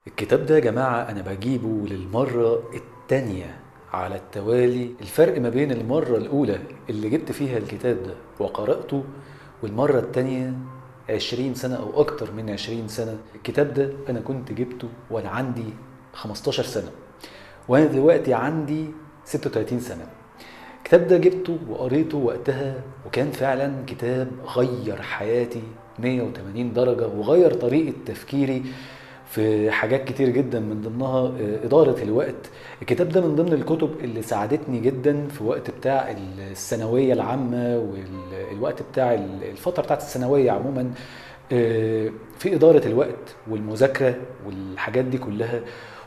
الكتاب ده يا جماعة أنا بجيبه للمرة التانية على التوالي. الفرق ما بين المرة الأولى اللي جبت فيها الكتاب ده وقرأته والمرة التانية 20 سنة أو أكتر من 20 سنة. الكتاب ده أنا كنت جبته وأنا عندي 15 سنة، وأنا دلوقتي عندي 36 سنة. الكتاب ده جبته وقريته وقتها، وكان فعلا كتاب غير حياتي 180 درجة، وغير طريقة تفكيري في حاجات كتير جدا، من ضمنها إدارة الوقت. الكتاب ده من ضمن الكتب اللي ساعدتني جدا في وقت بتاع الثانوية العامة، والوقت بتاع الفترة بتاعت الثانوية عموما، في إدارة الوقت والمذاكرة والحاجات دي كلها،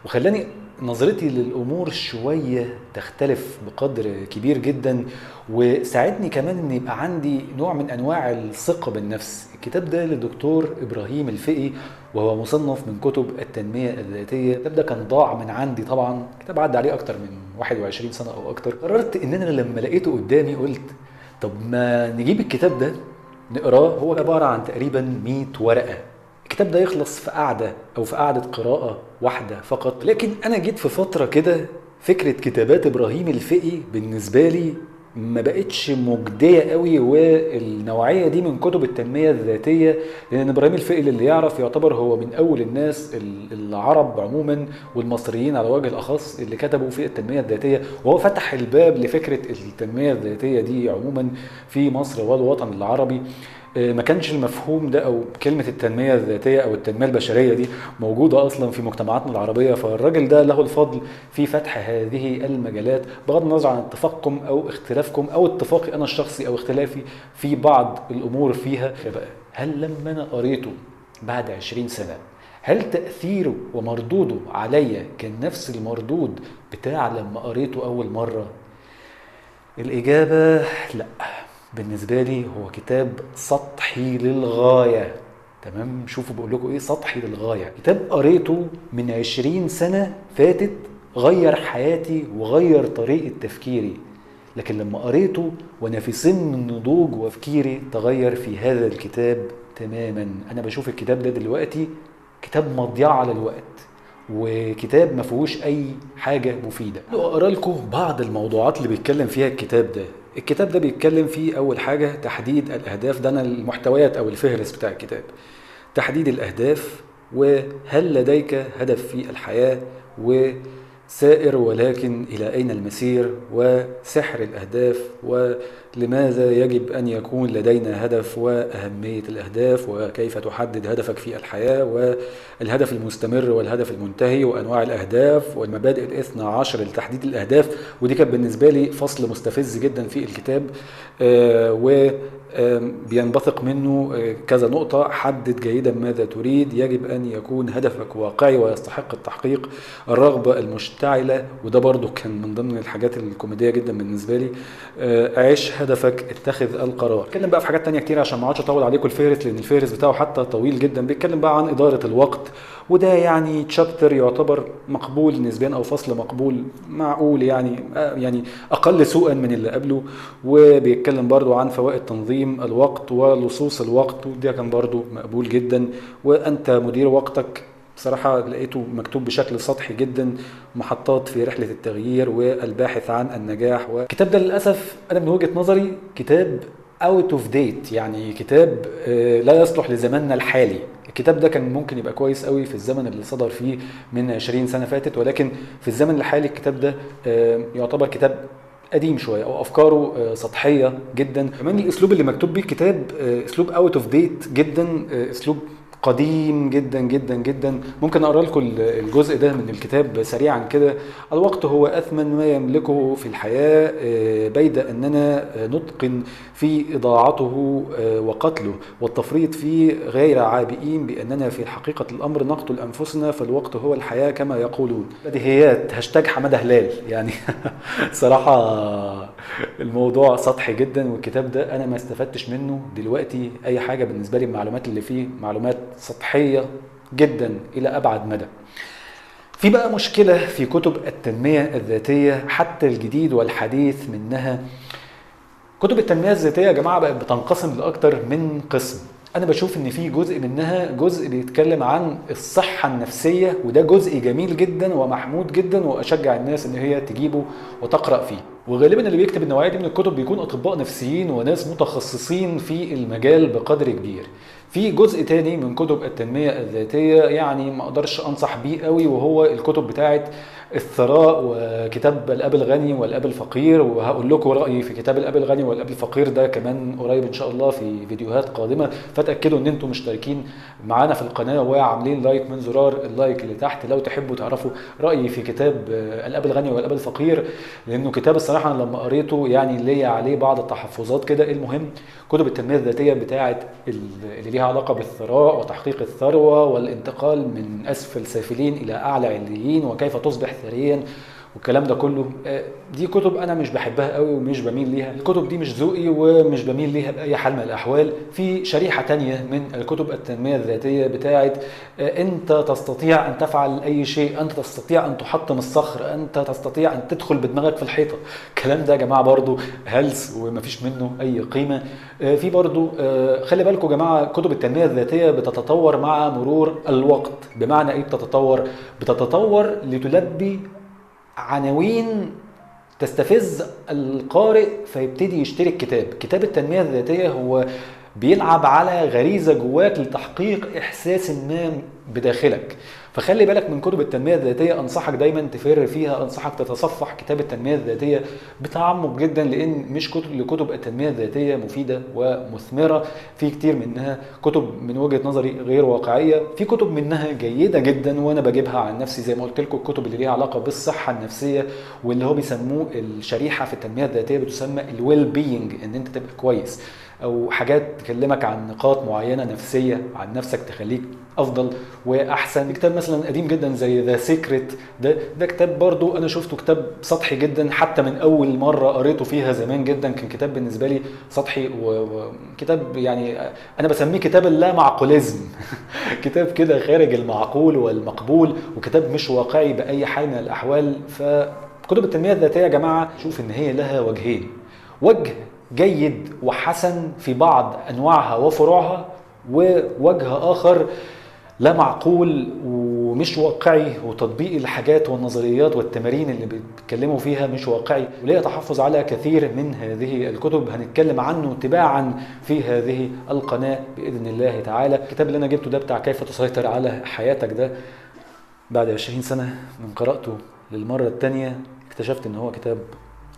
وخلاني نظرتي للأمور شوية تختلف بقدر كبير جدا، وساعدني كمان إن يبقى عندي نوع من أنواع الثقة بالنفس. الكتاب ده للدكتور إبراهيم الفقي، وهو مصنف من كتب التنمية الذاتية. الكتاب ده كان ضاع من عندي طبعا، كتاب عدى عليه أكتر من 21 سنة أو أكتر. قررت إن أنا لما لقيته قدامي قلت طب ما نجيب الكتاب ده نقراه. هو عبارة عن تقريبا 100 ورقة. الكتاب ده يخلص في قعدة أو في قعدة قراءة واحدة فقط. لكن أنا جيت في فترة كده فكرة كتابات إبراهيم الفقي بالنسبة لي ما بقتش مجدية قوي، والنوعية دي من كتب التنمية الذاتية، لأن إبراهيم الفقي اللي يعرف يعتبر هو من أول الناس العرب عموما والمصريين على وجه الأخص اللي كتبوا في التنمية الذاتية، وهو فتح الباب لفكرة التنمية الذاتية دي عموما في مصر والوطن العربي. ما كانش المفهوم ده أو كلمة التنمية الذاتية أو التنمية البشرية دي موجودة أصلا في مجتمعاتنا العربية، فالراجل ده له الفضل في فتح هذه المجالات، بغض النظر عن اتفاقكم أو اختلافكم أو اتفاقي أنا الشخصي أو اختلافي في بعض الأمور فيها. بقى هل لما أنا قريته بعد 20 سنة هل تأثيره ومردوده عليا كان نفس المردود بتاع لما قريته أول مرة؟ الإجابة لأ. بالنسبة لي هو كتاب سطحي للغاية. تمام، شوفوا بقول لكم ايه، سطحي للغاية. كتاب قريته من 20 سنة فاتت غير حياتي وغير طريقة تفكيري، لكن لما قريته وانا في سن النضوج وتفكيري تغير في هذا الكتاب تماما. انا بشوف الكتاب ده دلوقتي كتاب مضيعة للوقت، وكتاب ما فيهوش اي حاجة مفيدة. اقرا لكم بعض الموضوعات اللي بيتكلم فيها الكتاب ده. الكتاب ده بيتكلم فيه أول حاجة تحديد الأهداف، ده أنا المحتويات أو الفهرس بتاع الكتاب. تحديد الأهداف، وهل لديك هدف في الحياة، وسائر ولكن إلى أين المسير، وسحر الأهداف، ولماذا يجب أن يكون لدينا هدف، وأهمية الأهداف، وكيف تحدد هدفك في الحياة، والهدف المستمر والهدف المنتهي، وأنواع الأهداف، والمبادئ 12 لتحديد الأهداف. ودي كانت بالنسبة لي فصل مستفز جدا في الكتاب، وبينبثق منه كذا نقطة. حدد جيدا ماذا تريد، يجب أن يكون هدفك واقعي ويستحق التحقيق، الرغبة المشتعلة، وده برضو كان من ضمن الحاجات الكوميدية جدا بالنسبة لي، عيش هدفك، اتخذ القرار. اتكلم بقى في حاجات تانية كتير عشان ما اقعدش اطول عليكم الفهرس، لان الفهرس بتاعه حتى طويل جدا. بيتكلم بقى عن إدارة الوقت، وده يعني تشابتر يعتبر مقبول نسبيا او فصل مقبول معقول، يعني اقل سوءا من اللي قبله. وبيتكلم برضو عن فوائد تنظيم الوقت ولصوص الوقت، وده كان برضو مقبول جدا. وانت مدير وقتك، بصراحة لقيته مكتوب بشكل سطحي جدا. محطات في رحلة التغيير، والباحث عن النجاح. والكتاب ده للأسف أنا من وجهة نظري كتاب out of date، يعني كتاب لا يصلح لزماننا الحالي. الكتاب ده كان ممكن يبقى كويس قوي في الزمن اللي صدر فيه من 20 سنة فاتت، ولكن في الزمن الحالي الكتاب ده يعتبر كتاب قديم شوية، او افكاره سطحية جدا. كمان الاسلوب اللي مكتوب بيه الكتاب اسلوب out of date جدا، اسلوب قديم جدا جدا جدا. ممكن اقرا لكم الجزء ده من الكتاب سريعا كده. الوقت هو اثمن ما يملكه في الحياة، بيد اننا نتقن في اضاعته وقتله والتفريط فيه غير عابئين باننا في حقيقة الامر نقتل انفسنا، فالوقت هو الحياة كما يقولون. بديهيات، هاشتاج حمادة هلال يعني. صراحة الموضوع سطحي جدا، والكتاب ده انا ما استفدتش منه دلوقتي اي حاجة. بالنسبة لي المعلومات اللي فيه معلومات سطحية جدا إلى أبعد مدى. في بقى مشكلة في كتب التنمية الذاتية حتى الجديد والحديث منها. كتب التنمية الذاتية يا جماعة بقت بتنقسم لأكتر من قسم. انا بشوف ان في جزء منها جزء بيتكلم عن الصحة النفسية، وده جزء جميل جدا ومحمود جدا، واشجع الناس ان هي تجيبه وتقرأ فيه. وغالبا اللي بيكتب النوعية دي من الكتب بيكون اطباء نفسيين وناس متخصصين في المجال بقدر كبير. في جزء تاني من كتب التنمية الذاتية يعني ما اقدرش انصح بيه قوي، وهو الكتب بتاعت الثراء وكتاب الاب الغني والاب الفقير، وهقول لكم رأيي في كتاب الاب الغني والاب الفقير ده كمان قريب ان شاء الله في فيديوهات قادمة. فتأكدوا ان انتم مشتركين معانا في القناة وعاملين like من زرار ال like اللي تحت لو تحبوا تعرفوا رأيي في كتاب الاب الغني والاب الفقير، لانه كتاب الصراحة انا لما قريته يعني ليا عليه بعض التحفظات كده. المهم كتب التنمية الذاتية بتاعت اللي ليها علاقة بالثراء وتحقيق الثروة والانتقال من أسفل سافلين إلى أعلى عليين وكيف تصبح ثريا والكلام ده كله، دي كتب أنا مش بحبها قوي ومش بميل ليها. الكتب دي مش ذوقي ومش بميل ليها بأي حال من الأحوال. في شريحة تانية من الكتب التنمية الذاتية بتاعت أنت تستطيع أن تفعل أي شيء، أنت تستطيع أن تحطم الصخر، أنت تستطيع أن تدخل بدماغك في الحيطة. الكلام ده يا جماعة برضو هلس ومفيش منه أي قيمة. في برضو خلي بالكم يا جماعة، كتب التنمية الذاتية بتتطور مع مرور الوقت. بمعنى إيه بتتطور؟ بتتطور لتلبي عناوين تستفز القارئ فيبتدي يشتري الكتاب. كتاب التنمية الذاتية هو بيلعب على غريزة جواك لتحقيق إحساس ما بداخلك، فخلي بالك من كتب التنمية الذاتية. أنصحك دايما تفر فيها، أنصحك تتصفح كتاب التنمية الذاتية بتعمق جدا، لأن مش كتب التنمية الذاتية مفيدة ومثمرة. في كتير منها كتب من وجهة نظري غير واقعية، في كتب منها جيدة جدا وأنا بجيبها عن نفسي زي ما قلت لكم، الكتب اللي ليها علاقة بالصحة النفسية واللي هو بيسموه الشريحة في التنمية الذاتية بتسمى ال well being، إن أنت تبقى كويس، أو حاجات تكلمك عن نقاط معينة نفسية عن نفسك تخليك أفضل وأحسن. كتاب مثلا قديم جدا زي The Secret، ده كتاب برضو أنا شفته كتاب سطحي جدا، حتى من أول مرة قريته فيها زمان جدا كان كتاب بالنسبة لي سطحي، وكتاب يعني أنا بسميه كتاب اللا معقوليزم كتاب كده خارج المعقول والمقبول، وكتاب مش واقعي بأي حال من الأحوال. فكتب التنمية الذاتية يا جماعة شوف إن هي لها وجهين، وجه جيد وحسن في بعض أنواعها وفروعها، ووجه آخر لا معقول ومش واقعي، وتطبيق الحاجات والنظريات والتمارين اللي بيتكلموا فيها مش واقعي، وليه تحفظ على كثير من هذه الكتب هنتكلم عنه تباعا في هذه القناة بإذن الله تعالى. الكتاب اللي أنا جبته ده بتاع كيف تسيطر على حياتك ده، بعد 20 سنة من قراءته للمرة الثانية اكتشفت إن هو كتاب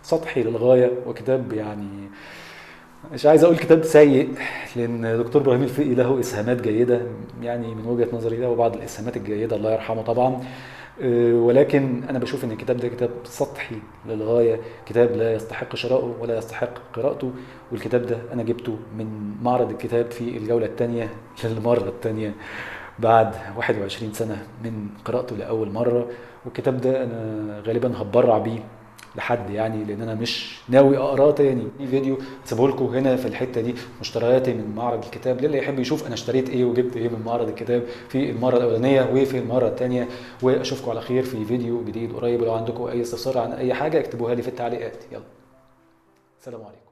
سطحي للغاية، وكتاب يعني مش عايز اقول كتاب سيء، لان دكتور ابراهيم الفقي له اسهامات جيدة يعني من وجهه نظري، له بعض الاسهامات الجيدة الله يرحمه طبعا، ولكن انا بشوف ان الكتاب ده كتاب سطحي للغاية، كتاب لا يستحق شراؤه ولا يستحق قراءته. والكتاب ده انا جبته من معرض الكتاب في الجولة الثانية للمرة الثانية بعد 21 سنة من قراءته لاول مرة، والكتاب ده انا غالبا هتبرع بيه لحد يعني، لان انا مش ناوي اقراه تاني. في فيديو هسيبه لكم هنا في الحتة دي، مشترياتي من معرض الكتاب للي يحب يشوف انا اشتريت ايه وجبت ايه من معرض الكتاب في المرة الاولانية وفي المرة الثانية. واشوفكم على خير في فيديو جديد قريب، ولو عندكم اي استفسار عن اي حاجة اكتبوها لي في التعليقات. يلا سلام عليكم.